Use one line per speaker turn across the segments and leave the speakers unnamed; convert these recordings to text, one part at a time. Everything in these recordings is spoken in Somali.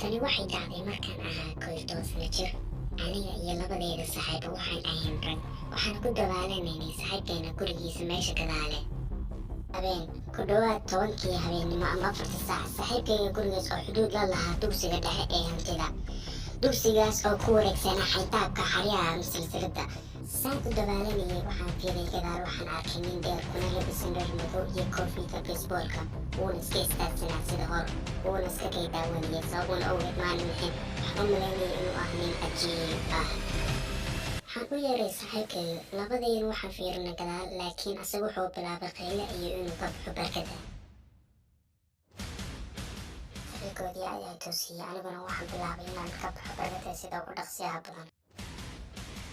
Tani waxay dhacday markaan ahaa 11 sano jir. Aniga iyo labadeeda saaxiibo waxaan ahayn rag. Waxaan ku dabaalanaynay saaxiibkeena gurigiisa meesha gadaale. Habeen ku dhowaad 10-kii habeennimo ama 4-tii saac, saaxiibkayga gurigiis oo xuduud la lahaa dugsiga dhexe ee hantida. Dugsigaas oo ku wareegsanaa xayndaabka xeryaha ama silsiladda. Saan ku dabaalanayay waxaan fiiriyay gadaal, waxaan arkay nin dheer kuna labisan dhar madow iyo koofiyadda baseballka. Wuuna iska istaagsanaa sida hor, wuuna iska kay daawanayay. Sababuna awgeed maanan nixin. Waxaan u malaynayay inuu ah nin cajiib ah. Waxaan u yeeray saaxiibkayga, labadayna waxaan fiirinay gadaal, laakiin asaga wuxuu bilaabay qayle iyo inuu ka baxo barkadda. Saaxiibkoodii ayaa toosiyey, aniguna waxaan bilaabay inaan ka baxo barkadda sida ugu dhaqsiyaha badan.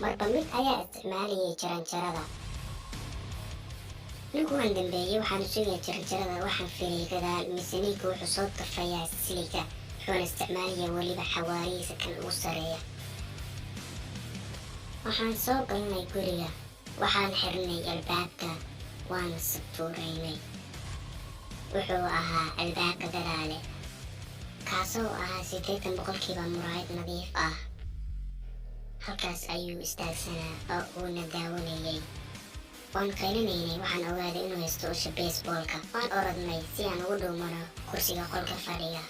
Marba mid ayaa isticmaalayay jaranjarada. Ninku waan dambeeyey, waxaan sugayay jaranjarada, waxaan fiiriyey gadaal, mise ninka wuxuu soo tafayaa siliga, wuxuuna isticmaalayaa weliba xawaarihiisa kan ugu sarreeya. Waxaan soo galnay guriga, waxaan xirnay albaabka, waan sabuuraynay. Wuxuu ahaa albaabka gadaale, kaasoo ahaa 80% muraayad nadiif ah. Halkaas ayuu istaagsanaa oo uuna daawanayay. Waan qaylinaynay, waxaan ogaaday inuu haysto usha baseballka. Waan orodnay si aan ugu dhuumano kursiga qolka fadhiga.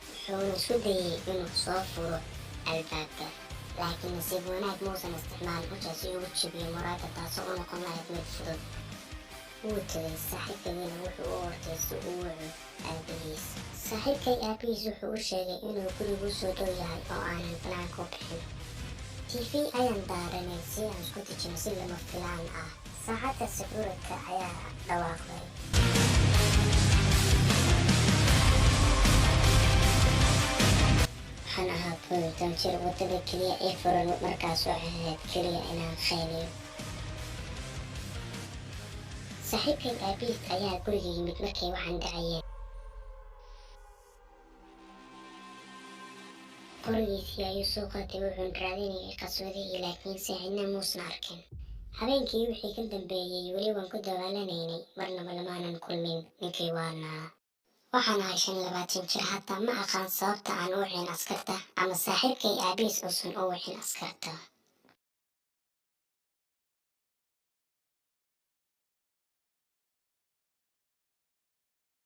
Wuxuuna isku dayay inuu soo furo albaabka, laakiin nasiib wanaag muusan isticmaalin usha si uu u jabiyo muraayadda, taasoo u noqon lahayd mid fudud. Wuu tegay, saaxiibkaygiina wuxuu u orday si uu u waco aabihiis. Saaxiibkay aabihiis wuxuu u sheegay inuu gurigu soo dhow yahay oo aanan banaanka u bixin. TV ayaan daaranay si aan isku dejino. Si lama filaan ah, saacadda sabuuradka ayaa dhawaaqday. Waxaan ahaa 11 jir. Waddada keliya ee furan markaas waxay ahayd keliya inaan qayliyo. Saaxiibkay aabihiis ayaa guriga yimid markay waxaan dhacayeen. Qorigiisii ayuu soo qaatay, wuxuuna raadinayay qaswadihii, laakiin cidna muusan arkin. Habeenkii wixii ka dambeeyey weli waan ku dabaalanaynay, marnaba lamaanan kulmin ninkii waalnaa. Waxaan ahay 25 jir, hataa ma aqaan sababta aan u wicin askarta ama saaxiibkay aabihiis uusan u wicin askarta.